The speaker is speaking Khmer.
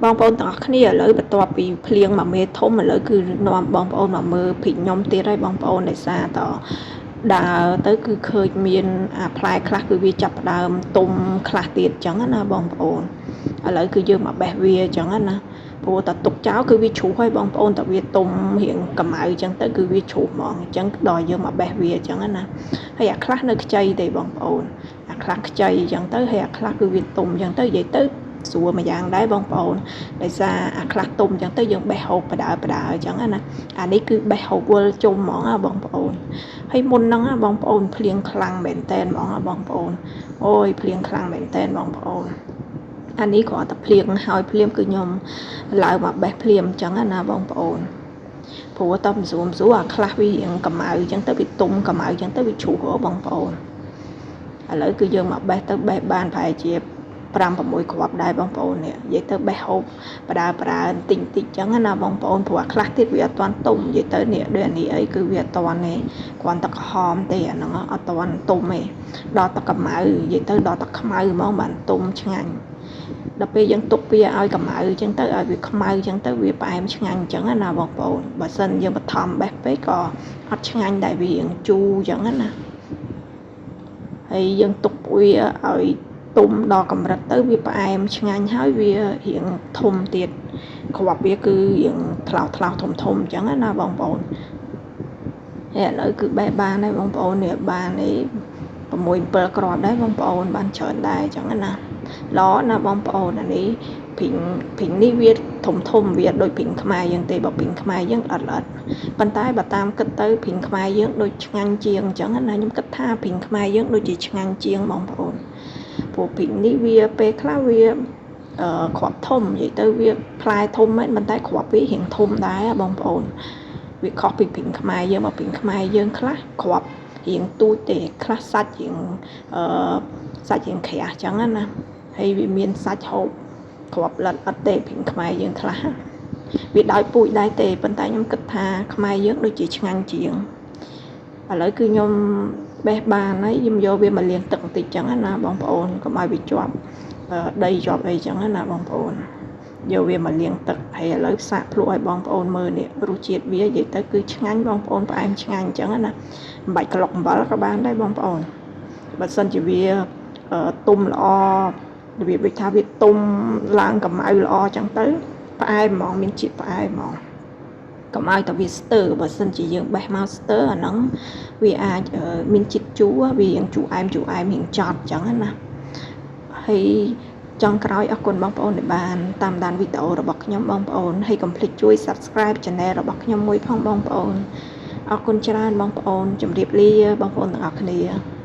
បងប្អូនទាំងអស់គ្នាឥឡូវបន្ទាប់ពីភ្លៀងមួយមេធំឥឡូវគឺនាំបងប្អូនមកមើលព្រីងខ្ញុំទៀតហើយបងប្អូនដោយសារតដើរទៅគឺឃើញមានអាផ្លែខ្លះគឺវាចាប់ផ្ដើមទុំខ្លះទៀតអញ្ចឹងណាបងប្អូនឥឡូវគឺយើងមកបេះវាអញ្ចឹងណាព្រោះតែទុកចោលគឺវាជ្រុះហើយបងប្អូនតែវាទុំរៀងកម្ៅអញ្ចឹងទៅគឺវាជ្រុះហ្មងអញ្ចឹងដល់យើងមកបេះវាអញ្ចឹងណាហើយអាខ្លះនៅខ្ចីទេបងប្អូនអាខ្លះខ្ចីអញ្ចឹងទៅហើយអាខ្លះគឺវាទុំអញ្ចឹងទៅនិយាយទៅស្រួលមួយយ៉ាងដែរបងប្អូនដោយសារអាខ្លះទុំអញ្ចឹងទៅយើងបេះហូបបដើបដើអញ្ចឹងណាអានេះគឺបេះហូបវិលជុំហ្មងណាបងប្អូនហើយមុនហ្នឹងណាបងប្អូនភ្លៀងខ្លាំងមែនតែនហ្មងណាបងប្អូនអូយភ្លៀងខ្លាំងមែនតែនបងប្អូនអានេះគ្រាន់តែភ្លៀងហើយភ្លាមគឺខ្ញុំឡើងមកបេះភ្លាមអញ្ចឹងណាបងប្អូនព្រោះតមិនស្រួលស្រួលអាខ្លះវារៀងកម្ៅអញ្ចឹងទៅវាទុំកម្ៅអញ្ចឹងទៅវាជ្រុះហ៎បងប្អូនឥឡូវគឺយើងមកបេះទៅបេះបានប្រហែលជា5 6គ្រាប់ដែរបងប្អូននេះនិយាយទៅបេះហូបបដើប្រើបន្តិចបន្តិចចឹងណាបងប្អូនព្រោះអាខ្លះទៀតវាអត់ទាន់ទុំនិយាយទៅនេះដូចអានេះអីគឺវាអត់ទាន់ទេគ្រាន់តែក្រហមទេអាហ្នឹងអត់ទាន់ទុំទេដល់តែកម្ៅនិយាយទៅដល់តែខ្មៅហ្មងបានទុំឆ្ងាញ់ដល់ពេលយើងទុកវាឲ្យកម្ៅអញ្ចឹងទៅឲ្យវាខ្មៅអញ្ចឹងទៅវាផ្អែមឆ្ងាញ់អញ្ចឹងណាបងប្អូនបើសិនយើងបន្ថំបេះពេកក៏អត់ឆ្ងាញ់ដែរវារៀងជូរអញ្ចឹងណាហើយយើងទុកវាឲ្យទុំដល់កម្រិតទៅវាផ្អែមឆ្ងាញ់ហើយវារៀងធំទៀតគ្រាប់វាគឺរៀងថ្លោសថ្លោសធំធំអញ្ចឹងណាបងប្អូនហើយឥឡូវគឺបេះបានហើយបងប្អូននេះបាននេះ6 7គ្រាប់ដែរបងប្អូនបានច្រើនដែរអញ្ចឹងណាល្អណាបងប្អូនអានេះព្រីងព្រីងនេះវាធំធំវាដូចព្រីងខ្មែរយើងទេបើព្រីងខ្មែរយើងអត់ល្អិតប៉ុន្តែបើតាមគិតទៅព្រីងខ្មែរយើងដូចឆ្ងាញ់ជាងអញ្ចឹងណាខ្ញុំគិតថាព្រីងខ្មែរយើងដូចជាឆ្ងាញ់ជាងបងប្អូនព្រោះព្រីងនេះវាពេលខ្លះវាអឺគ្រាប់ធំនិយាយទៅវាផ្លែធំមែនប៉ុន្តែគ្រាប់វារៀងធំដែរបងប្អូនវាខុសពីព្រីងខ្មែរយើងបើព្រីងខ្មែរយើងខ្លះគ្រាប់រៀងទូចទេខ្លះសាច់រៀងអឺសាច់រៀងក្រាស់អញ្ចឹងណាហើយវាមានសាច់ហូបគ្រាប់ល្អិតអត់ទេព្រីងខ្មែរយើងខ្លះវាដោយពូជដែរទេប៉ុន្តែខ្ញុំគិតថាខ្មែរយើងដូចជាឆ្ងាញ់ជាងឥឡូវគឺខ្ញុំបេះបានហើយខ្ញុំយកវាមកលាងទឹកបន្តិចចឹងណាបងប្អូនកុំឲ្យវាជាប់ដីជាប់អីចឹងណាបងប្អូនយកវាមកលាងទឹកហើយឥឡូវសាកភ្លក់ឲ្យបងប្អូនមើលនេះរសជាតិវានិយាយទៅគឺឆ្ងាញ់បងប្អូនផ្អែមឆ្ងាញ់អញ្ចឹងណាមិនបាច់ក្លុកអំបិលក៏បានដែរបងប្អូនបើសិនជាវាទុំល្អរបៀបដូចថាវាទុំឡើងកម្ៅល្អអញ្ចឹងទៅផ្អែមហ្មងមានជាតិផ្អែមហ្មងកុំឲ្យតែវាស្ទើបើសិនជាយើងបេះមកស្ទើអាហ្នឹងវាអាចមានជាតិជូរវារៀងជូរអែមជូរអែមរៀងចត់អញ្ចឹងណាហើយចុងក្រោយអរគុណបងប្អូនដែលបានតាមដានវីដេអូរបស់ខ្ញុំបងប្អូនហើយកុំភ្លេចជួយ Subscribe Channel របស់ខ្ញុំមួយផងបងប្អូនអរគុណច្រើនបងប្អូនជម្រាបលាបងប្អូនទាំងអស់គ្នា។